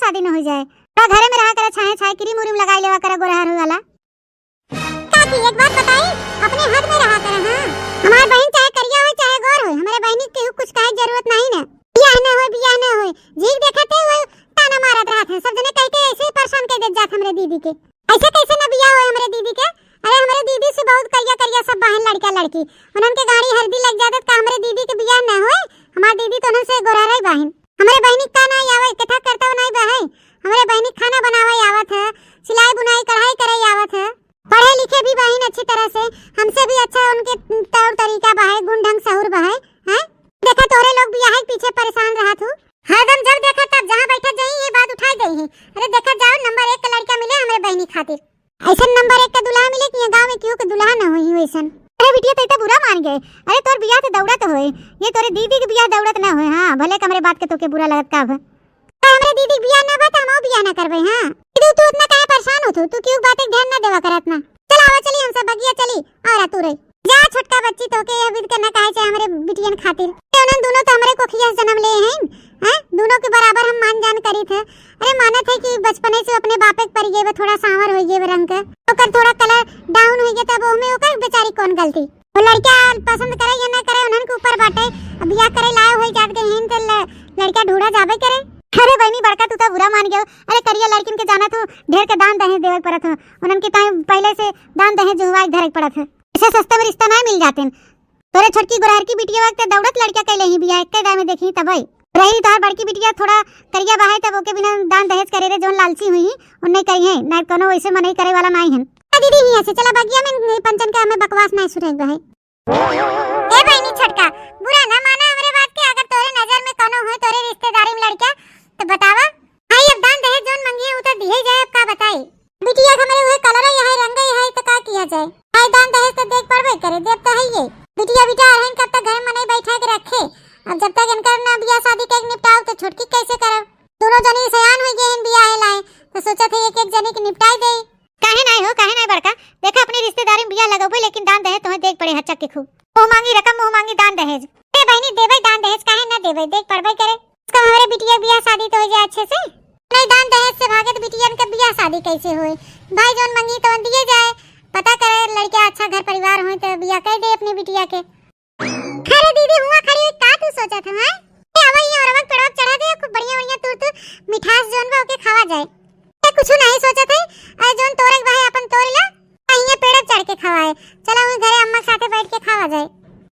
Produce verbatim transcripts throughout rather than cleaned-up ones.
शादी न होइ जाए। तो घरे में रहा करा, छाहे छाहे क्रीम उरीम लगाई लेवा करा गोरहर होए वाला। काकी, एक बात बताई, अपने हद में रहा करा, हाँ? हमार बहिन चाहे करिया होए, चाहे गोर होए, हमरे बहिनी के केहू कुछ कहे के जरूरत नहीं न। बियाह न होए, बियाह न होए, झीक देखत है, वो ताना मारत रहत है, सब जने कह के ऐसे ही परेशान कर देत जात हमरे दीदी के। ऐसे कैसे न बियाह होए हमरे दीदी के? अरे, हमरे दीदी से बहुत करिया करिया सब बाहिन लड़का लड़की, उन्हन के गाड़ी हल्दी लग जात का हमरे दीदी के बियाह न होए? हमार दीदी तो उन्हन से गोरहरे बाहिन। हमरे बहिनी का नाई आवे, कथा करता नाई बहे। हमरे बहिनी खाना बनावे आवत है, सिलाई बुनाई कढ़ाई करे आवत है, पढ़े लिखे भी बहिन अच्छी तरह से, हमसे भी अच्छा उनके तौर तरीका बहे, गुण ढंग सहूर बहे, हैं? देखा तोरे लोग बियाह के पीछे परेशान रहत हु, हरदम जब देखा तब जहाँ बैठा जाई ये बात उठाई देई है। अरे देखा जाओ, नंबर एक का लड़का मिले हमरे बहिनी खातिर। ऐसन नंबर एक का दुल्हा मिले कि यहाँ गाँव में केहू के दुल्हा न होई वैसन। अरे बिटिया, तै तो बुरा मान गए। अरे तोर बियाह तो दौड़त होए, ये तोरे दीदी के बियाह दौड़त ना होए। हाँ, भले हमरे बात के तोके बुरा लगत का अब। अरे हमरे दीदी के बियाह ना बा तो हम बियाह ना करबे। हाँ दीदी, तू इतना काहे परेशान होत हू? तू केहू बात के ध्यान ना देवा करत ना। चल आवा चली, हम सब बगिया चली। और तू रही जा छोटका बच्ची, तोके यह विध करना काहे चाहे हमरे बिटियन खातिर। अरे उन्हन दोनों तो हमरे कोखिया से जन्म ले हैं, हैं? दोनों के बराबर हम मान जान करी थे। अरे मानत है कि बचपने से अपने बापे के परि गए बा, थोड़ा सांवर हो गए बा रंग के, ओकर थोड़ा कलर डाउन हो गया, तब ओमे ओकर बेचारी कौन गलती? वो लड़का पसंद करे या ना करे, उन्हन के ऊपर बाटे। अब बियाह करे लाए हो जात गए हैं तो ल-, लड़का ढूंढा जाबे करे। अरे बहनी बड़का, तू तो बुरा मान गयो। अरे करिया लड़किन के जाना तू ढेर के दान दहेज देवे के पड़त हो, उन्हन के ताई पहले से दान दहेज जुहवा के धरे के पड़त है। ऐसे सस्ते में रिश्ता ना मिल जाते। तोरे छोटकी गोरहर की बिटिया वक्त दौड़त लड़का कैले ही बिया, एक्के दाई में देखी तबई। रही तोहर बड़की बिटिया थोड़ा करिया बहाई, तब ओके बिना दान दहेज करे रे, जौन लालची हुई, उन नहीं करी है, ना कोनो वैसे मनई करे वाला नाई हन। आ दीदी, हियां से चला बगिया में, पंचन के हमें बकवास नहीं सुने के बा है। ए बहिनी छोटका, बुरा ना माना हमरे बात के, अगर तोरे नजर में कोनो होए तोरे रिश्तेदारी में लड़का, तो बतावा। भाई अब दान दहेज जौन मंगिए उ तो दिए जाए, अब का बताई। बिटिया के हमरे उहे कलर है, यही रंग है, तो का किया जाए? भाई दान दहेज तो देख पड़बे करे, देव तो है ये। बिटिया बिटिया रहन कब तक घर में नहीं बैठा के रखे, अब जब तक इनकर ना बियाह शादी के निपटाओ तो छोटकी कैसे करब? दोनों जनी सयान हो गए हैं बियाह लाए, तो सोचा थे एक एक जनी के निपटाई दे। काहे नाई हो, काहे नाई बड़का? देखा, अपनी रिश्तेदारी में बियाह लगबे, लेकिन दान दहेज तुम्हें देख पड़े हचक के खूब। मुँह मांगी रकम, मुँह मांगी दान दहेज। ए बहिनी, देबे दान दहेज, काहे ना देबे, देख पड़बे करे। इसका हमरे बिटिया बियाह शादी तो हो जाए अच्छे से। नहीं, दान दहेज से भागे तो बिटियन के बियाह शादी कैसे होए? भाई जौन मंगी तौन दिए जाए। पता करे लड़का अच्छा घर परिवार होए तो बियाह कर दे अपनी बिटिया के। अरे दीदी, हुआ खड़ी हुई का तू सोचत है, हैं? ए, आवा, ये अरवा के पेड़वा पे चढ़ा दे, खूब बढ़िया बढ़िया तूर तूर मिठास जौन बा ओके खावा जाए। ए, कुछ नहीं सोचत है, अरे जौन तोरे के बा है अपन तोड़ ला, आ ये पेड़ पे चढ़ के खावा है। चला वही घरे अम्मा के साथे बैठ के खावा जाए।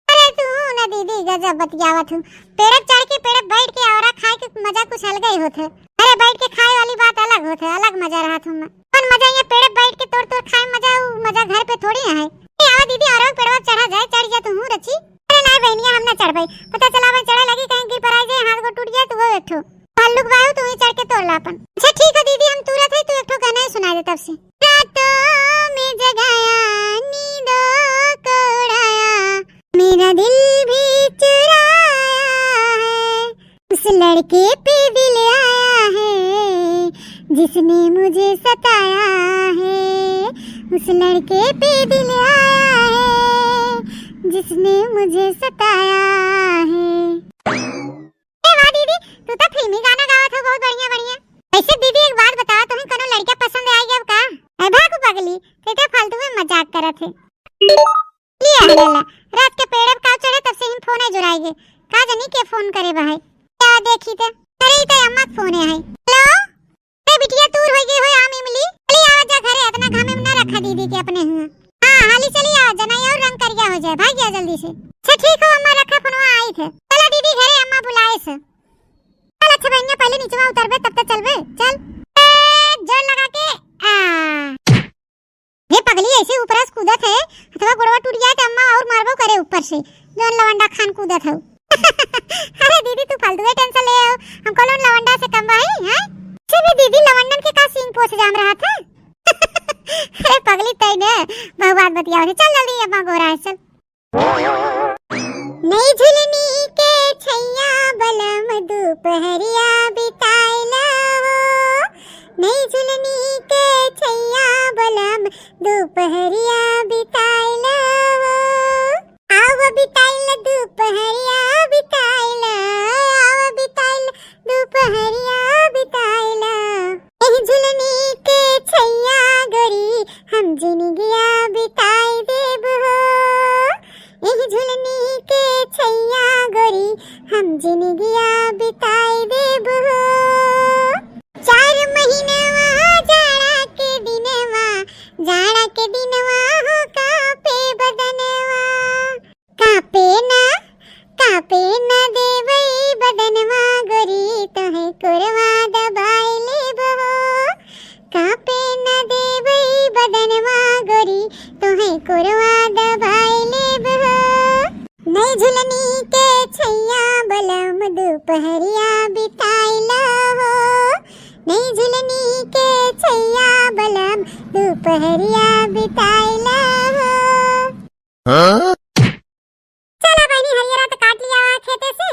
अरे तू ना दीदी, गजब बतियावत हूँ। पेड़ पे चढ़ के, पेड़ पे बैठ के औरा खाए के मजा कुछ अलग ही होत है। अरे बैठ के खाए वाली बात अलग होत है, अलग मजा रहत हूँ। अपन मजा ये पेड़ पे बैठ के तोड़ तोड़ खाए मजा, उ मजा घर पे थोड़ी है। ए, आवा दीदी, अरवा के पेड़वा पे चढ़ा जाए, चढ़ जा तू हूँ रची। अरे नाई बहनिया, हम ना चढ़बई। पता चला भाई चढ़े लगी, कहीं गिर पराई जाए, हाथ गोड़ टूट जाए, तो वो एक ठो। हल्लुक बाबू, तू ही चढ़ के तोड़ ला अपन। अच्छा ठीक है दीदी, हम तुरत है, तू एक ठो गाना ही सुना दे तब से। रातों में जगाया, नींदों को उड़ाया, मेरा दिल भी चुराया है, उस लड़के पे दिल आया है, जिसने मुझे सताया है, उस लड़के पे दिल आया है, जिसने मुझे सताया है। ए वाह दीदी, तू तो फिल्मी गाना गावत हो, बहुत बढ़िया बढ़िया। वैसे दीदी एक बात बताओ, तुम्हें कोनो लड़का पसंद आ गया का? ए भागो पगली, ते तो फालतू में मजाक करत है। लिया है लल्ला, रात के पेड़े पे काव चढ़े तब से हम फोन है जुराएगे। का जानी के फोन करे बा है। क्या देखी ते? अरे ई तो अम्मा के फोन है। हेलो? ए बिटिया, तूर हो गई हो आम इमली। चली आवा जा घरे, इतना घामे में ना रखा दीदी के अपने हुआ। हाँ, हाली चली आवा, जना और रंग करिया हो जाए, भाग गया जल्दी से। अच्छा ठीक हो अम्मा, रखा फोनवा, आई थे। चला दीदी घरे, अम्मा बुलाए से। चल अच्छा बहनिया, पहले नीचवा उतरबे तब तक चलबे। चल। ए, जोर लगा के। आ। हे पगली, ऐसे ऊपर से कूदत है, हथवा गोड़वा टूट जाए तो अम्मा और मारबो करे ऊपर से, जौन लवंडा खान कूदत है। अरे दीदी, तू फालतू के टेंशन ले हो, हम कौन लवंडा से कम भाई हैं? से भी दीदी, लवंडन के का सींग पोछ जाम रहा था? अरे पगली, तय ने बहु बात बतियाओ थे। चल जल्दी, अम्मा गोरा है, चल। नई झुलनी के छैया बलम, दोपहरिया बिताइला वो। नई झुलनी के छैया बलम, दोपहरिया बिताइला वो। आव बिताइल दोपहरिया बिताइल, आव बिताइल दोपहरिया बिताइल। ए झुलनी के छैया बलम, दुपहरिया बिताइला हो। हाँ? चला बहिनी, हरियरा त काट लिया हुआ खेते से,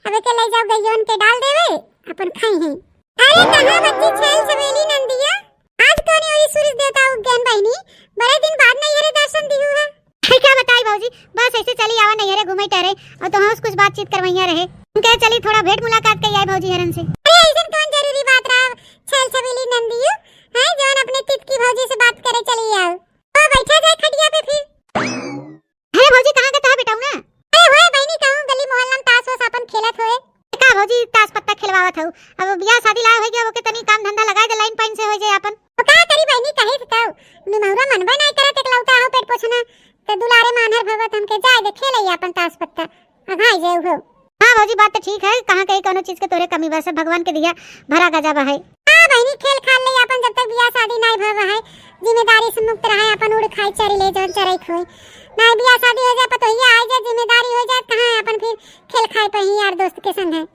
अब एके ले जाओ गइयन के डाल देवे, अपन खाई है। अरे कहाँ बच्ची छैल छबीली नंदिया, आज कौन ओरी सूरज देवता उग गए बहिनी, बड़े दिन बाद नैहरे दर्शन दिहू है। अरे का बताई भौजी, बस ऐसे चली आवा नैहरे घूमे टहरे, और तोहस कुछ बातचीत करवैया रहे। हम कहे चली थोड़ा भेंट मुलाकात कई आई भौजी हरन से। अरे ऐसन कौन जरूरी बात रहा छैल छबीली नंदिया, हैं जौन अपने तितकी भौजी से बात करे चली आओ। तो बैठा जाए खटिया पे फिर। अरे भौजी कहाँ के तहा बेटाऊ ना? अरे होए बहिनी कहूँ गली मोहल्ला में ताश वाश अपन खेलत होए। का भौजी ताश पत्ता खेलवावत हऊ? अब बियाह शादी लाए होई गया, ओके तनी काम धंधा लगाए दे, लाइन पाइन से होई जाए अपन। तो का करी बहिनी, कहे से तऊ निमौरा मनबे नाई करत, एकलौता हो पेट पोछना, तो दुलारे मानहर भगवत हमके जाए दे खेले अपन ताश पत्ता, अघाई जाए हो। हाँ भौजी बात तो ठीक है, कहाँ कहीं कौनो चीज के तोरे कमी बा, सब भगवान के दिया भरा गजा बा है। हाँ बहिनी खेल खाल ले अपन, जब तक बियाह शादी नाई भवा है, जिम्मेदारी से मुक्त रहे, अपन उड़ खाए चरी ले जौन चराई खोए, नाई बियाह शादी हो जाए, पतोहिया आ जाए, जिम्मेदारी हो जाए, कहाँ है अपन फिर खेल खाए पे ही यार दोस्त के संग है।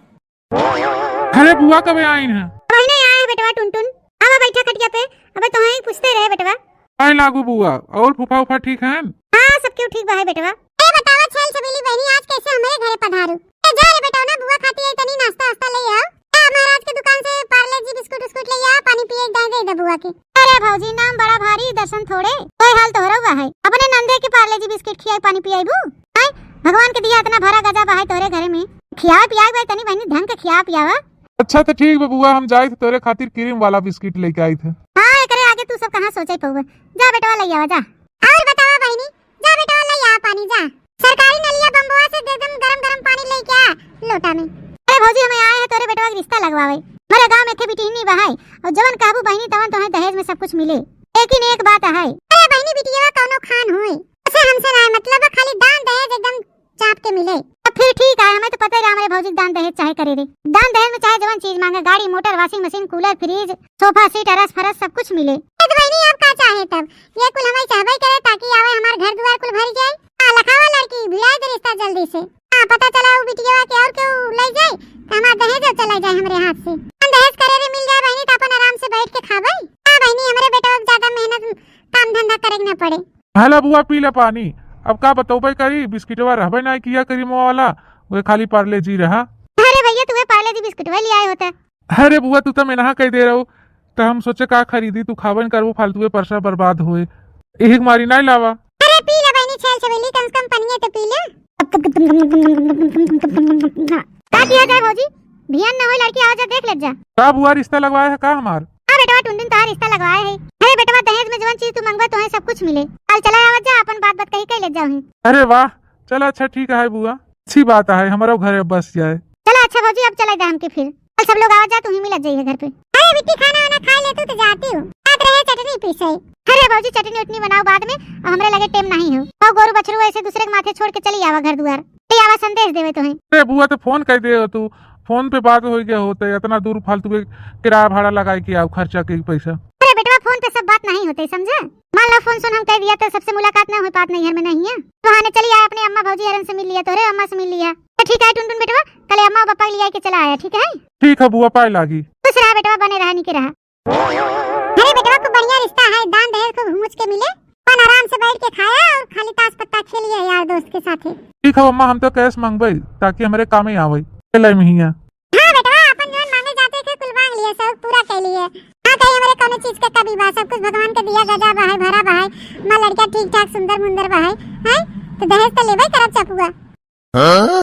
अरे बुआ कबे आइन है? अबे नहीं आए है बेटवा टुनटुन। आवा बैठा खटिया पे। अबे तोहे ही पूछते रहे बेटवा। आए लागू बुआ, और फूफा उफा ठीक हैं? हाँ, सब क्यों ठीक बा है बेटवा। ए बतावा छैल छबीली बहिनी, आज कैसे हमरे घरे पधारू? ए जा रे बेटवा ना, बुआ खाती है तनी नाश्ता वास्ता ले आओ। ए महाराज के दुकान से पार्ले जी बिस्कुट उस्कुट ले आओ, पानी पिए के दे दे बुआ के। अरे भौजी, नाम बड़ा भारी, दर्शन थोड़े। कोई हाल तोहरा हुआ है, अपने नंदे के पार्ले जी बिस्किट खियाई पानी पियाईबू? आय, भगवान के दिया इतना भरा गजा बा है तोहरे घरे में, खियावे पियावे के तनी बहिनी ढंग के खिया पियावा। अच्छा तो ठीक बा बुआ, हम जाइत तोरे खातिर क्रीम वाला बिस्किट लेके आइत है। हाँ, एकरे आगे तू सब कहाँ सोचे पउबे। जा बेटवा ले आवा जा। और बतावा बहिनी, जा बेटवा ले आ पानी जा। सरकारी नलिया बम्बवा से एकदम गरम गरम पानी लेके आ लोटा में। अरे भौजी, हमें आए हैं तोरे बेटवा के रिश्ता लगवावे। हमारे गांव में थे बिटिहनी बहाई और जवन कहबू बहिनी तवन तोहे दहेज में सब कुछ मिले। लेकिन एक बात है। अरे बहिनी बिटिया कौनो खान हुई, उसे हमसे ना मतलब, खाली दान दहेज एकदम चाप के मिले। तो फिर ठीक है, हमें तो पता ही रहा हमारे भौजी के दान दहेज चाहे करे रे। दान दहेज में चाहे जवन चीज मांगे, गाड़ी, मोटर, washing machine, cooler, fridge, sofa set, अरस फरस सब कुछ मिले। ए तो बहिनी आप का चाहे तब, ये कुल हमें चाहबे करे ताकि आवे हमार घर दुआर कुल भर जाए। हाँ लखावा लड़की, भिड़ाई दे रिश्ता जल्दी से। हाँ पता चला वो बिटिया के और क्यों ले जाए तो हमार दहेज चला जाए हमरे हाथ से। हम दहेज करे रे मिल जाए बहिनी तो अपन आराम से बैठ के खाबे। हाँ बहिनी हमरे बेटवा के ज्यादा मेहनत काम धंधा करे के न पड़े। हेला बुआ, पी ले पानी। अब का बतौबे करी, बिस्किटवा रहबे नाई किया क्रीमवा वाला, वे खाली पार्ले जी रहा। अरे भैया, तू पार्ले जी बिस्किटवा ले आए होता। अरे बुआ, तू तो मेनहा कह दे रहो, तो हम सोचे का खरीदी, तू खाबे न करबो, फालतू के पैसा बर्बाद होए, यही के मारी नाई लावा। अरे पी ले बहिनी, छैल छबीली, कम से कम पनिया तो पी ले। का किया जाए भौजी, भियान न होए, लड़की आवा जा, देख ले जा। का बुआ, रिश्ता लगवाए है का हमार? हाँ बेटवा, टुनटुन तोहार रिश्ता लगवाए है। अरे बेटवा, दहेज में जवन चीज तू मंगबा, तोहे सब कुछ मिले। कल चला आवत जा, अपन बात बात कही कह ले जाओ ही। अरे वाह, चला अच्छा ठीक है बुआ, अच्छी बात है, हमारो घर बस जाए। चला अच्छा भौजी, अब चला दे हमके फिर। कल सब लोग आवत जा, तू ही मिलत जाइए घर पे। अरे बिट्टी, खाना वाना खा ले तू तो जाती हूँ। रात रहे चटनी पीसे। अरे भौजी, चटनी उटनी बनाओ बाद में, अब हमरे लगे टेम नहीं हो। और गोरू बछरू ऐसे दूसरे के माथे छोड़ के चली आवा घर दुआर, चली आवा संदेश देवे तोहे। अरे बुआ, तो फोन कर दे तू, फोन पे बात हो गया होता है, इतना दूर फालतू के किराया भाड़ा लगाए के आओ, खर्चा के पैसा। अरे बेटवा, फोन पे सब बात नहीं होते, समझा? मान लो फोन सोन हम कह दिया तो सबसे मुलाकात ना हो पात, नैहर में नहीं है, तो बहाने चली आए अपने अम्मा भौजी हरन से मिल लिया, तोरे अम्मा से मिल लिया, तो ठीक है टुनटुन बेटवा, कल अम्मा और पापा के लिए आके चला आया, ठीक है? ठीक है बुआ, पाए लागी। खुश रहा बेटवा, बने रहा, निके रहा। अरे बेटवा, खूब बढ़िया रिश्ता है, दान दहेज खूब हुमुच के मिले, अपन आराम से बैठ के खाया और खाली ताश पत्ता खेलिए यार दोस्त के साथे। ठीक है अम्मा, हम तो कैश मंगबे ताकि हमरे कामे आवे। ले ले मिहिया। हाँ बेटवा, अपन जौन मांगे जाते थे कुल मांग लिया, सब पूरा कर लिए। हाँ कहीं हमरे कौनो चीज के कमी बा, सब कुछ भगवान के दिया गजा बा है, भरा बा है, माँ लड़का ठीक ठाक सुंदर मुंदर बा है, हैं? तो दहेज तो लेबे करब चपुआ। हाँ?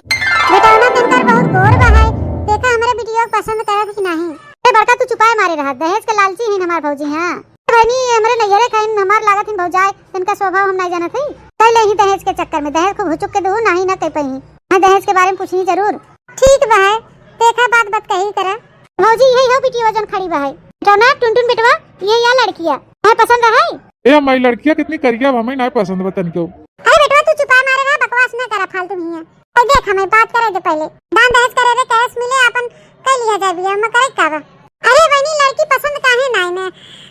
बेटौना तनकर बहुत गोर बा है। देखा हमरे बिटिया के पसंद करत कि नाही। ए बड़का तू चुपाए मारे रहा, दहेज के लालची हिन हमार भौजी। हाँ बहनी, हमरे नैहरे खाइन हमार लागत हिन भौजाए, तनका स्वभाव हम नाही जानत हई। कई ले ही दहेज के चक्कर में, दहेज खूब हुचुक के दू, नाही ना कह पई। हाँ दहेज के बारे में पूछी जरूर। ठीक बा है, देखा बात बात कही करा। भौजी यही हो बिटिया जौन खड़ी बा है। बेटौना टुनटुन बेटवा, ये या लड़किया है पसंद है? ए माई, लड़किया कितनी करिया बा, हमें नाही पसंद बा तनिको। अरे बेटवा तू चुपाए मारे रहा, बकवास ना करा फालतू में। तो देख, हमें बात करे दे पहले। दान दहेज करे रे, कैश मिले, अपन कर लिया जाए बियाह, में करे का बा? अरे बहनी, लड़की पसंद काहे ना है?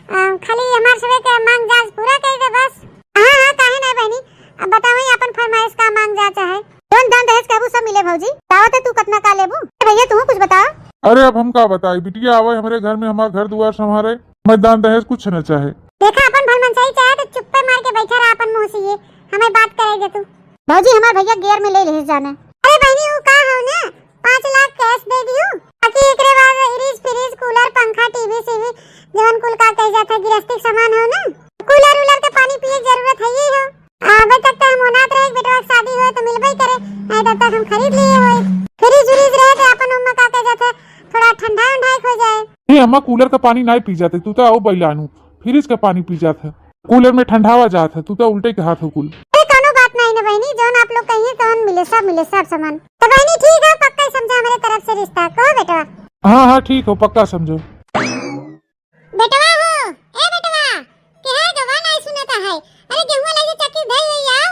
अ, खाली हमार सबे के मांग जाज पूरा कर दे बस। हाँ, हाँ, काहे ना बहनी? अब बताओ ही अपन फरमाइश का मांग जाज है। जौन दान दहेज कहबू सब मिले भौजी। बताओ तो तू कितना का लेबू? ए भैया, तू कुछ बताओ। अरे अब हम का बताई, बिटिया आवे हमरे घर में, हमार घर दुआर संभारे, हमें दान दहेज कुछ न चाहे। देखा, अपन भलमनसाई चाहे तो चुप्पे मार के बैठा रहा अपन मुंह से, ये हमें बात करे दे तू। भौजी, हमार भैया गियर में ले ले जाने। अरे बहनी, वो का हो ना, पाँच लाख कैश दे दियो, बाकी एकरे बाद फ्रिज, फ्रिज, कूलर, पंखा, टीवी सीवी, जवन कुल का कह जाता है गिरस्ती के सामान हो ना, कूलर उलर के पानी पिए के जरूरत है ही हो। अबे तक तो हम ओनात रहे, बेटवा के शादी होए तो मिलबे करे, नहीं तब तक हम खरीद लिए होए। फ्रिज उरिज रहे तो अपन ओमा का कह जाता है, थोड़ा ठंडा उंडा हो जाए। ए अम्मा, कूलर का पानी नहीं पी जाते, तू तो आओ बैलानू, फ्रिज का पानी पी जात है। कूलर में ठंडावा जात है, तू तो उल्टे के हाथ हो कुल। ए, कोनो बात नहीं ना बहनी, जौन आप लोग कहिए तौन मिले, सब मिले, सब सामान। तो बहनी ठीक है, पक्का ही समझा हमारे तरफ से रिश्ता, कहो बेटवा। हाँ, हाँ, ठीक हो, पक्का समझो। बेटवा हो, ए बेटवा, के है गवा नहीं सुनता है? अरे गेहुआ लेके चक्की धई हुई आओ,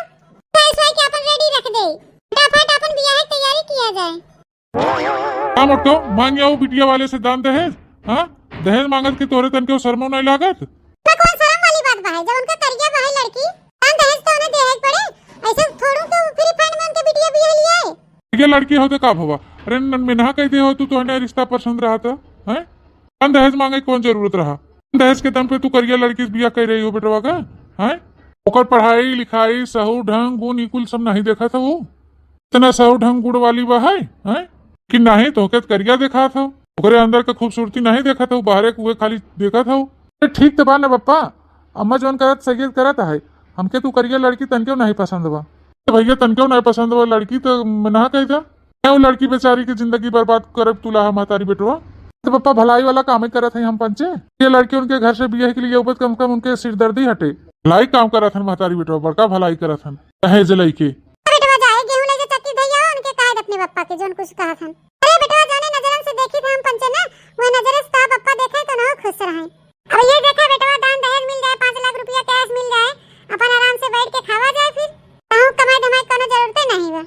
तो ऐसा है कि अपन रेडी रख दे, फटाफट अपन बियाह की तैयारी किया जाए। का मोटको, मांग आओ बिटिया वाले से दान दहेज? हाँ, दहेज मांगत के तोरे तन के शर्मो नहीं लागत? तो कौन शर्म वाली बात बा है, जब उनका करिया बा है लड़की, दान दहेज तो उन्हें देहे के पड़े। ऐसे थोड़ू के फ्री फंड में उनके बिटिया बियाह लिया है। करिया लड़की हो तो का भवा? अरे न-, मेनहा कह दे हो तू, तो हने रिश्ता पसंद रहा था, हैं? दान दहेज मांगे कौन जरूरत रहा? दहेज के दम पे तू करिया लड़की से बियाह कर रही हो बेटवा का, हैं? ओकर पढ़ाई लिखाई, सहू ढंग गुण, ई कुल सब नहीं देखा था वो? इतना सहू ढंग गुण वाली बा है, हैं? कि नहीं, तोहके त करिया देखात हो, ओकरे अंदर के खूबसूरती नहीं देखत हो, बाहरे के उहे खाली देखत हो। अरे ठीक त बा न बप्पा, अम्मा जौन करत सही करत है, हमके तू करिया लड़की तनकेव नहीं पसंद बा। तो भैया तनकेव नहीं पसंद बा लड़की तो मना कह दे। क्या वो लड़की बेचारी की जिंदगी बर्बाद करब तुला महतारी बेटवा? तो पप्पा भलाई वाला काम ही करत है हम पंचे। ये लड़की उनके घर से बियाह के लिए उबत कम से कम उनके सिरदर्दी हटे। भलाई काम करत हन महतारी बेटवा, बड़का भलाई करत हन। दहेज लइके। बेटवा जाए गेहूं लेके चक्की धइया, उनके कहे दे अपने पप्पा के, जौन कुछ कहत हन। अरे बेटवा, जौने नजरन से देखी थे हम पंचे ना, वही नजर से तो पप्पा देखे तो ना खुश रहे। अब ये देखा बेटवा, दान दहेज मिल जाए, पाँच लाख रुपया कैश मिल जाए, अपन आराम से बैठ के खावा जाए, फिर कहूँ कमाई धमाई कोनो जरूरते नहीं बा।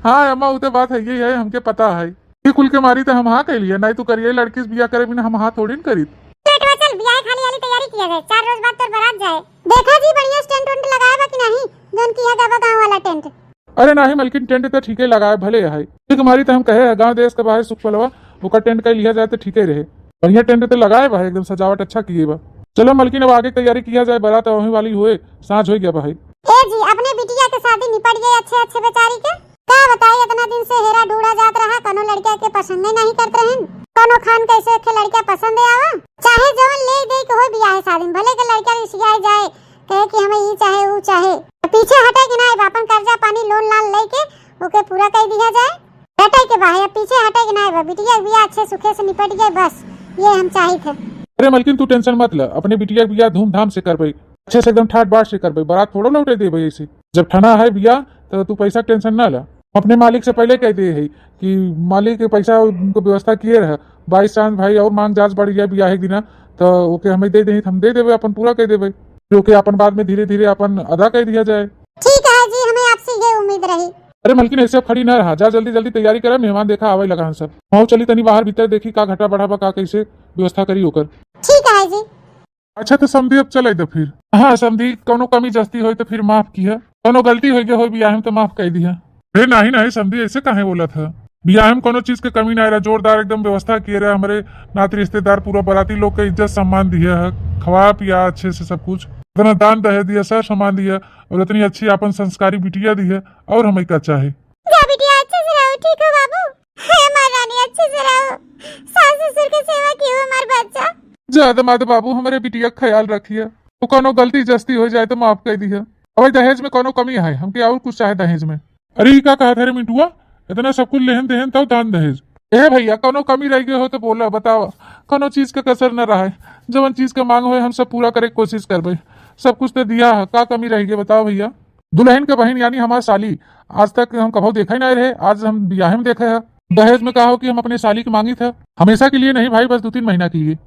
हाँ अम्मा, उ तो बात है, यही है, हमके पता है। ये कुल के मारी तो हम हाँ कह लिया, नहीं तो करिए लड़की से बियाह करे बिना हम हाँ थोड़ी न करीत। बेटवा चल, बियाह खाली वाली तैयारी किया जाए, चार रोज बाद तोर बारात जाए। देखा जी, बढ़िया टेंट वेंट लगाए बा कि नहीं, जौन की है गवा गाँव वाला टेंट। अरे नाही मलकिन, टेंट त ठीके लगाए भले है, ठीक मारी त हम कहे है, गाँव देश के बाहर सुख पलवा, ओकर टेंट कई लिया जाए त ठीके रहे। बढ़िया टेंट त लगाए बा, एकदम सजावट अच्छा किए बा। चलो मलकिन, अब आगे तैयारी किया जाए, बारात वहीं वाली हुए, साँझ हो गया बा है। ए जी, अपने बिटिया के शादी निपट गए अच्छे अच्छे बेचारी के। का बताई, इतना दिन से हेरा ढूंढा जात रहा, कोनो लड़का के पसंद नहीं करत रहन, कोनो खान कैसे के लड़का पसंद आवा, चाहे जवन ले दे के हो बियाह शादी में, भले के लड़का रिसियाए जाए, कहे कि हमें ई चाहे, ऊ चाहे। पीछे हटे के नाई बा, अपन कर्जा पानी लोन लान लेके ओके पूरा कर दिया जाए। हटे के बा, या पीछे हटे के नाई बा, बिटिया के बियाह अच्छे सुखे से निपट जाए, बस ये हम चाहित है। अरे मलकिन, तू टेंशन मत ले, अपने बिटिया के बियाह धूमधाम से करबे, अच्छे से एकदम ठाट बाट से करबे, बारात थोड़ो लौटे देबे ऐसे। जब ठना है बियाह, तो तू पैसा के टेंशन ना ले। अपने मालिक से पहले कह दे है कि मालिक के पैसा उनको व्यवस्था किए रहे, बाई चांस भाई और मांग जांच बढ़ जाए बियाह एक दिना, तो ओके हमें दे दे, हम दे देबे, अपन पूरा कर देबे, जो कि अपन बाद में धीरे धीरे अपन अदा कर दिया जाए। ठीक है जी, हमें आपसे ये उम्मीद रही। अरे मलकिन, ऐसे अब खड़ी ना रहा, जा जल्दी जल्दी तैयारी करे, मेहमान देखा आवे लगा हम सब। हम चली तनी बाहर भीतर, देखी का घटा बढ़ा बा, का कैसे व्यवस्था करी ओकर। ठीक है जी। अच्छा तो समधी, अब चले दे फिर। हाँ समधी, कोनो कमी जस्ती होई तो फिर माफ किया, कोनो गलती हो गया हो बियाह में तो माफ कर दिया। अरे नहीं नहीं समधी, ऐसे काहे बोला था? बियाह में कोनो चीज के कमी ना रहा, जोरदार एकदम व्यवस्था किए रहे, हमारे नात रिश्तेदार पूरा बाराती लोग के इज्जत सम्मान दिया है, खवा पिया अच्छे से सब कुछ, इतना दान दहेज दिया, सर सम्मान दिया, और इतनी अच्छी अपन संस्कारी बिटिया दी है, और हमें का चाहे? जा बिटिया, अच्छे से रहो, ठीक हो बाबू? हे हमार रानी, अच्छे से रहो, सास ससुर के सेवा कियो हमार बच्चा। जा दामाद बाबू, हमारे बिटिया का ख्याल रखिए, वो कोनो गलती जस्ती हो जाए तो माफ कर दिया। अब दहेज में कोनो कमी है, हमके और कुछ चाहे दहेज में। अरे ई का कहा था रे मिंटुआ, इतना सब कुछ लेहन देहन तब दान दहेज। ए भैया, कोनो कमी रह गए हो तो बोला, बतावा, कोनो चीज का कसर न रहा है, जवन चीज का मांग होए हम सब पूरा करे के कोशिश करबे। सब कुछ तो दिया है, का कमी रह गई बताओ भैया? दुल्हन के बहन यानी हमार साली, आज तक हम कभो देखा ही नहीं रहे, आज हम बियाह में देखे हैं। दहेज में का हो कि हम अपने साली के मांगी था, हमेशा के लिए नहीं भाई, बस दो तीन महीना के लिए।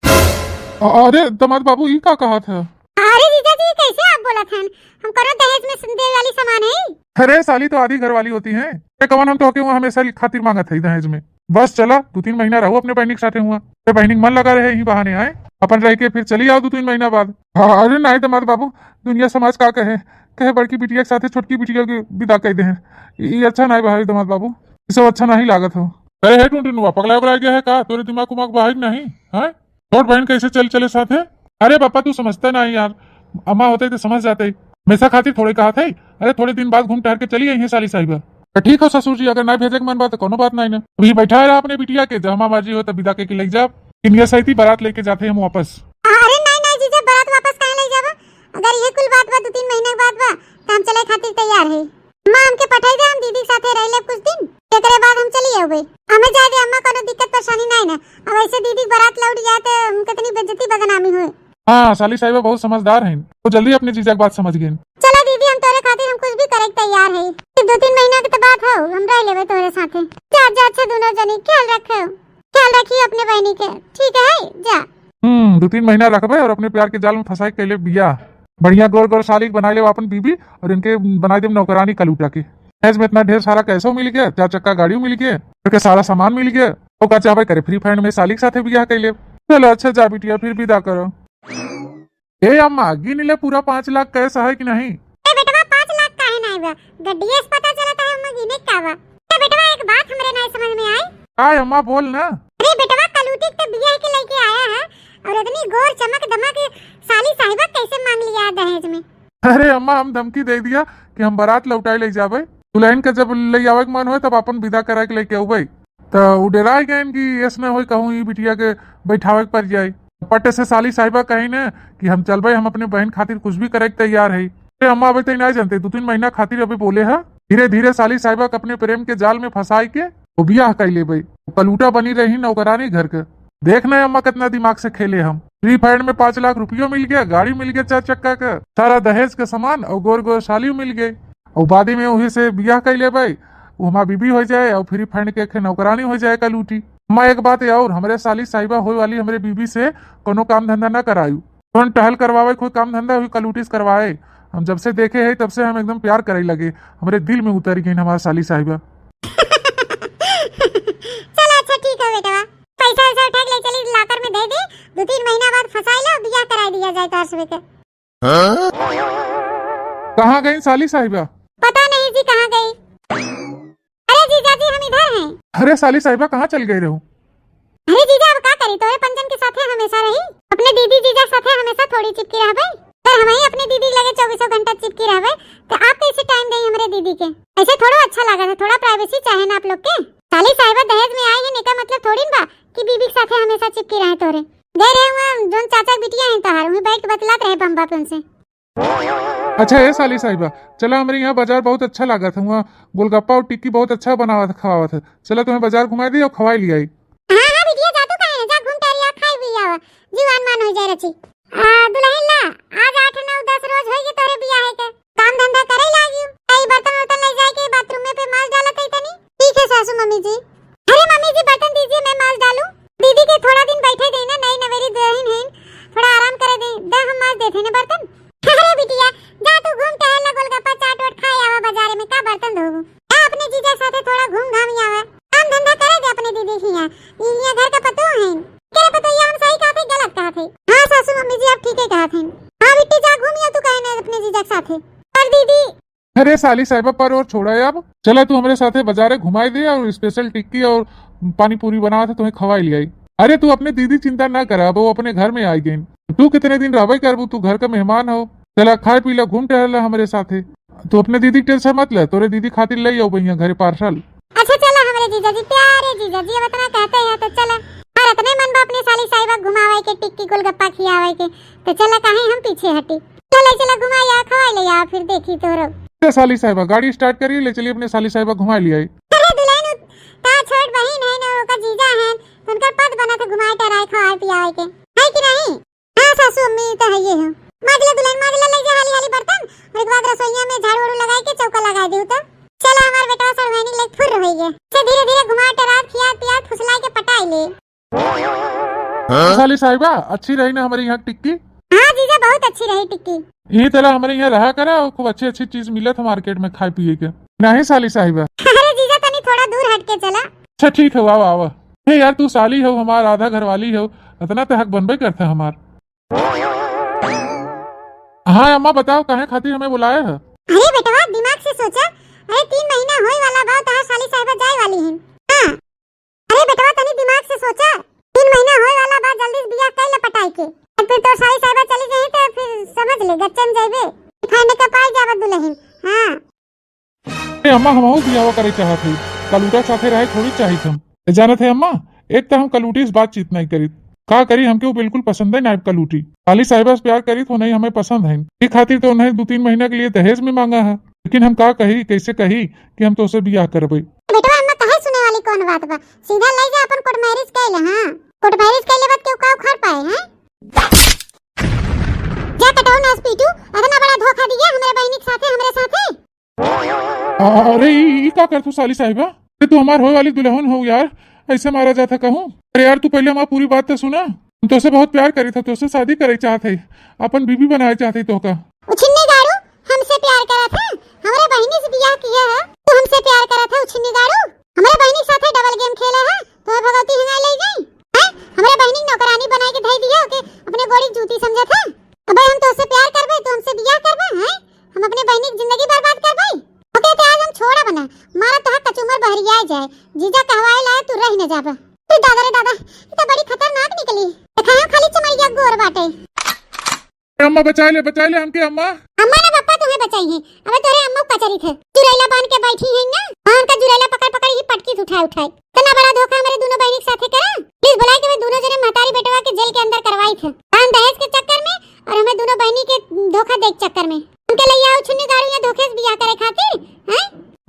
अ-, अरे दामाद बाबू, ई का कहा था? अरे जीजा जी, कैसे आप बोला था? हम करो दहेज में देवे वाली सामान है। अरे साली तो आधी घर वाली होती है। ए कवन, हम तो के वहाँ हमेशा खातिर मांगत है दहेज में। बस चला, दो तीन महीना रहो अपने बहनी के साथे हुआ। ते बहनी के मन लगा रहे यही बहाने आए, अपन रह के फिर चली आओ दो तीन महीना बाद। हाँ, अरे नहीं दामाद बाबू, दुनिया समाज का कहे, कहे बड़की बिटिया के साथे छोटकी बिटिया के विदा कर दे हैं। ये अच्छा नहीं भाई दामाद बाबू, ये सब अच्छा नहीं लागत हो। अरे हे टुनटुनुआ, पगला उगला गया है का? तोरे दिमाग उमाग बा है कि नहीं? हैं? छोट बहन कैसे चल चले साथे? अरे पापा, तू समझता नहीं यार, अम्मा होते तो समझ जाते। हमेशा खातिर थोड़े कहा थे, अरे थोड़े दिन बाद घूम टहर के चली आई है साली साहिबा। तो ठीक हो ससुर जी, अगर ना भेजे के मन बा तो कोनो बात नहीं ना। अभी बैठा रहा अपने बिटिया के, जब हमार मर्जी हो तब विदा के, के ले जाब। कि नियत सहित बारात लेके जाते हम वापस। अरे नहीं नहीं जीजा, बारात वापस काहे ले जाबा? अगर ये कुल बात बा, दो तीन महीना के बात बा, तो हम चले खातिर तैयार है। माँ हमके पठाई दे, हम दीदी के साथे रह लेब कुछ दिन, एकरे बाद हम चली अबे। हमें जाए दे अम्मा, कोनो दिक्कत परेशानी नहीं ना। अब ऐसे दीदी के बारात लौट जाए तो हमके इतनी बेइज्जती बदनामी होए। हाँ, साली साहिबा बहुत समझदार हैं, वो जल्दी अपने जीजा के बात समझ गए। चला दीदी, हम तोरे खातिर हम कुछ भी करे के तैयार है। सिर्फ दो तीन महीना के तो बात हो, हम रह लेबे तोरे साथे। जा जा, अच्छा दोनों जनी ख्याल रखो, ख्याल रखिए अपने बहनी के, ठीक है? जा। हम्म, दो तीन महीना रखबे और अपने प्यार के जाल में फंसाए के ले बिया। बढ़िया गोर गोर साली के बनाए ले अपन बीबी और इनके बनाए देब नौकरानी कलूटा के। दहेज में इतना ढेर सारा कैसो मिल गया, चार चक्का गाड़ी मिल गया, घर के सारा सामान मिल गया। तो का चाहबे करे, फ्री फैंड में साली के साथे बियाह कैले। चलो अच्छा जा बिटिया, फिर विदा करो। ए अम्मा, गिन ले पूरा पाँच लाख कैस है कि नहीं? ए बेटवा, पाँच लाख काहे नहीं बा? गड्डिए से पता चलत है, अम्मा गिने का बा? ए बेटवा, एक बात हमरे नहीं समझ में आई। काय अम्मा, बोल ना। अरे बेटवा, कलूटी के तो बियाह के लेके आया है और इतनी गोर चमक दमक साली साहिबा कैसे मांग लिया है दहेज में? अरे अम्मा, हम धमकी दे दिया कि हम बारात लौटाए ले जाबे। दुल्हन के जब ले आवे के मन होए तब अपन विदा कराए के लेके अउबे। त उ डेराए गए कि ऐसने होई कहूँ ई बिटिया के बैठावे के पड़ जाए। पट से साली साहिबा कही ने कि हम चलबे, हम अपने बहन खातिर कुछ भी करे के तैयार है। अरे अम्मा, अबे तई नहीं जानते, दो तीन महीना खातिर अबे बोले है। धीरे धीरे साली साहिबा के अपने प्रेम के जाल में फंसाई के वो बियाह कर लेबे। वो कलूटा बनी रही नौकरानी घर के। देख ना अम्मा, कितना दिमाग से खेले हम। फ्री फैंड में पाँच लाख रुपयो मिल गया, गाड़ी मिल गया चार चक्का का, सारा दहेज के सामान और गोर गोर साली मिल गई। और बादी में वही से बियाह कर लेबे, वो हमार बीबी हो जाए और फ्री फैंड के एक नौकरानी हो जाए कलूटी। अम्मा, एक बात और, हमरे साली साहिबा होए वाली हमरे बीबी से कोनो काम धंधा ना करायु। कौन टहल करवावे, कोई काम धंधा हुई कलूटी से करवाए। हम जब से देखे है तब से हम एकदम प्यार करे लगे, हमरे दिल में उतर गई हमार साली साहिबा। चला अच्छा ठीक है बेटवा, पैसा वैसा उठा के ले चली लॉकर में दे दे, दो तीन महीना बाद फंसाई लो, बियाह कराई दिया जाए तोहर सबे के। कहाँ गई साली साहिबा? पता नहीं जी कहाँ गई। अरे जीजा जी, हम इधर हैं। अरे साली साहिबा, कहाँ चल गए रहो? अरे जीजा, अब का करी, तोरे पंचन के साथे हमेशा रही, अपने दीदी जीजा साथे हमेशा थोड़ी चिपकी रहबे। अगर हम ही अपने दीदी लगे चौबीसों घंटा चिपकी रहबे, तो आप कैसे टाइम देई हमरे दीदी के? ऐसे थोड़ो अच्छा लागत है, थोड़ा प्राइवेसी चाहे ना आप लोग के। साली साहिबा दहेज में आई है, एका मतलब थोड़ी न बा कि बीबी के साथे हमेशा चिपकी रहे तोरे। गए रहे हुआ जोन चाचा के बिटिया है तोहार, वहीं बैठ के बतलात रहे बम्बा पे उनसे। अच्छा ए साली साहिबा, चला हमरे यहाँ बाजार बहुत अच्छा लागत है, वहाँ गोलगप्पा और टिक्की बहुत अच्छा बनावत खवावत है, चला तुम्हें बाजार घुमाई दी और खवाई लियाई। हाँ हाँ बिटिया, जा तू कहे ना, जा घूम टहल आ, खाई भी आवा, जीवान मान हो जाए रची। आ, दुल्हन ला, आज आठ नौ दस रोज होई गए तोरे बियाहे के। काम धंधा करे लागी। आई बर्तन उर्तन ले जाए के बाथरूम में पे माज डालत है तनी। ठीक है सासू मम्मी जी। अरे मम्मी जी, बर्तन दीजिए, मैं माज डालूं। दीदी के थोड़ा दिन बैठे देना, नई नवेली दुल्हन है, थोड़ा आराम करे दे। दा हम माज देते ना बर्तन। अरे बिटिया, जा तू घूम टहल ला, गोलगप्पा चाट वाट खाए आवा बाजारे में, का बर्तन धोबू? जा अपने जीजा साथे थोड़ा घूम घाम आवा। काम धंधा करे दे अपने दीदी के यहाँ। ई यहाँ घर का पतोह है। के रे पतोहिया, हम सही कहत है, गलत कहत है? हाँ सासू मम्मी जी, आप ठीक है कहत हैं। हाँ बिट्टी, जा घूम आ तू कहे ना अपने जीजा के साथे। पर दीदी। अरे साली साहिबा, पर और छोड़ा है अब। चला तू हमरे साथे बाजारे घुमाई दे और स्पेशल टिक्की और पानी पूरी बनावत है, तुम्हें खवाई लियाई। अरे तू अपने दीदी चिंता ना करा, अब वो अपने घर में आई गई। तू कितने दिन रहबे करबू, तू घर का मेहमान हो। चला खाए पी ला, घूम टहल ला हमरे साथे। तू अपने दीदी के टेंशन मत ले, तोरे दीदी खातिर ले आओ भैया घरे पार्सल। अच्छा चला हमरे जीजा जी, प्यारे जीजा जी, अब इतना कहते हैं तो चला। और इतने मन बा अपने साली साहिबा घुमावे के, टिक्की गोलगप्पा खियावे के, तो चला काहे हम पीछे हटी। चला चला घुमाई आ, खवाई ले आ, फिर देखी तोरो। ए साली साहिबा, गाड़ी स्टार्ट करी, ले चली अपने साली साहिबा घुमाई लियाई। अरे दुल्हन उ-, का छोट बहिन है ना, ओकर जीजा है, तो उनकर पद बनत है घुमाए टहराए खवाए पियावे के, है कि नहीं? हाँ सासू अम्मी, ई तो है ये है। माजला दुल्हन, माजला, ले जा हाली हाली बर्तन, और एक बाद रसोईया में झाड़ू वाड़ू लगाए के चौका लगा दे तो। चला हमार बेटा सड़वैनी लेके फुर्र होई गए। से धीरे धीरे घुमा टरात खियात पियात फुसलाए के पटाई ले। साली साहिबा, अच्छी रही ना हमारे यहाँ टिक्की? हाँ जीजा, बहुत अच्छी रही टिक्की। यही तरह हमारे यहाँ रहा करा और खूब अच्छी अच्छी चीज मिलत है मार्केट में खाए पिए के। नहीं साली साहिबा। अरे जीजा, तनी थोड़ा दूर हट के चला। अच्छा ठीक है, आवा आवा। हे यार, तू साली हो हमार, आधा घर वाली हो, इतना तो हक बनबे करता हमार। हाँ अम्मा, बताओ काहे खातिर हमें बुलाया है? अरे बेटवा, दिमाग से सोचा। अरे तीन महीना होए वाला बा, तहार साली साहिबा जाए वाली हैं। हाँ। अरे बेटवा, तनी दिमाग से सोचा, तीन महीना होए वाला बा, जल्दी से बियाह कइ ले पटाई के। अब फिर तो साली साहिबा चली जाई तो फिर समझ ले, गच्चन जाइबे, खाने का पाई जाबा दुल्हन। हाँ। अरे अम्मा, हमहू बियाह करे चाहत हई, कलूटा साथे रहे थोड़ी चाहित हम। जानत है अम्मा, एक तो हम कलूटी से बातचीत नहीं करीत, का करी, हमके वो बिल्कुल पसंद है ना कलूटी। साली साहिबा से प्यार करीत हो नहीं, हमें पसंद है, ये खातिर तो उन्हें दो तीन महीना के लिए दहेज में मांगा है, लेकिन हम का कही, कैसे कही कि हम तोसे बियाह करबे। बेटवा, अम्मा कहे सुने वाली कौन बात बा, सीधा ले जा अपन कोर्ट मैरिज कर ले। हाँ, कोर्ट मैरिज कर ले बाद केहू का उखाड़ पाए हैं? जा कटऊ नास पीटू, इतना बड़ा धोखा दिया हमरे बहिनी के साथे, हमरे साथे। अरे ई, ई का करत हो साली साहिबा? अरे तू हमार होए वाली दुल्हन हो यार, ऐसे मारा जाता कहूँ? अरे यार तू पहले हमार पूरी बात तो सुना। हम तोसे बहुत प्यार करीत है, तोसे शादी करे चाहत है, अपन बीबी बनाए चाहत है तोहका। उछिन्नी गाड़ू, हमसे प्यार करत है, हमरे बहिनी से बियाह किया है, तू हमसे प्यार करत है उछिन्नी गाड़ू? हमरे बहिनी के साथे डबल गेम खेला है, तोहे भगवती हिंगाई ले गई है? हमरे बहिनी के नौकरानी बनाए के धई दिया, ओके अपने गोड़ी के जूती समझत है? अबे हम तोसे प्यार करबे, तू हमसे बियाह करबे हैं? हम अपने बहिनी की जिंदगी बर्बाद करबे? ओके ते आज हम छोड़ा बना, मारा तोहा कचूमर बहरिया जाए, जीजा कहवाए लाए तू रह न जाबे। तू दादा रे दादा, ये तो बड़ी खतरनाक निकली। देखा है खाली चमरिया गोर बाटे। अम्मा बचाए ले, बचाए ले हमके अम्मा। अम्मा ना पप्पा तुम्हें बचाई है, अबे तोरे अम्मा कचरी थे। जुरैला बांध के बैठी है ना, हाँ उनका जुरैला पकड़ पकड़ ही पटकी उठाए उठाए। इतना बड़ा धोखा हमारे दोनों बहिनी के साथे करा। प्लीज बुलाए के वे दोनों जने महतारी बेटवा के जेल के अंदर करवाई थे, दान दहेज के चक्कर में और हमें दोनों बहिनी के धोखा दे के चक्कर में। उनके लिए आओ छुन्नी गाड़ू या धोखे से बियाह करे खातिर, हैं?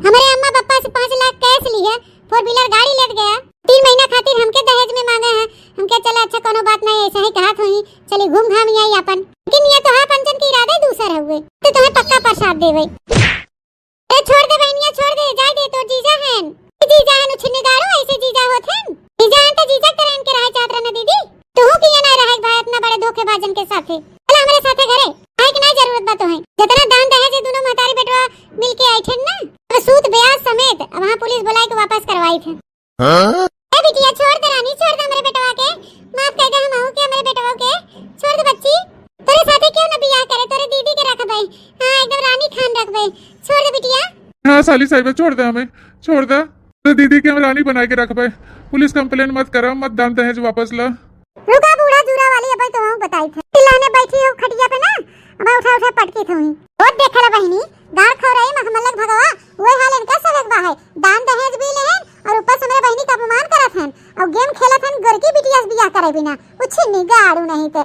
हमारे अम्मा पापा से पाँच लाख कैश ली है, फोर व्हीलर गाड़ी लेत गया, तीन महीना खातिर हमके दहेज में मांगे हैं। हमके चला अच्छा कोनो बात नहीं, ऐसा ही कहत होई, चली घूम घाम आई अपन। लेकिन ये तो हाँ पंचन के इरादे दूसर हुए, तो तुम्हें पक्का प्रसाद देवे। ए, छोड़ दे बहनिया, छोड़ दे, जाए दे, तोर जीजा हन। ए, जीजा हन उछिन्नी गाड़ू, ऐसे जीजा होत हन। जीजा हन तो जीजा के तरह इनके रहे चाहत रहना दीदी। तू किया ना रहे भाई इतना बड़े धोखेबाजन के साथे। चला हमरे साथे घरे। आए के ना जरूरत बा तोहे। जितना दान दहेज है दोनों महतारी बेटवा मिल के आई थे ना। अब सूद ब्याज समेत अब वहाँ पुलिस बुलाए के वापस करवाई थे। हाँ? ए बिटिया, छोड़ दे रानी, छोड़ दे हमरे बेटवा के, माफ कर दे हमहू के, हमरे बेटवा के, छोड़ दे बच्ची। तोरे साथे क्यों ना बियाह करे, तोरे दीदी के रखबे, हाँ एकदम रानी खान रखबे, छोड़ दे बिटिया। हाँ साली साहिबा, छोड़ दे हमें, छोड़ दे, तोरे दीदी के हम रानी बना के रखबे। पुलिस कंप्लेन मत करा, मत दान दहेज वापस ला। रुका बूढ़ा जूरा वाली, अबे तो हम बताई थे। चिल्लाने बैठी हो खटिया पे ना, अब उठा उठा पटकी थी। बहुत देखला बहिनी, गाड़ खौराई मखमलक भगवा, वही हाल इनका सबक बा है। दान दहेज भी लेहन और ऊपर से मेरे बहिनी का अपमान करत हन और गेम खेलत हन, गोरकी बिटिया से बियाह करे बिना। उछिन्नी गाड़ू नहीं ते।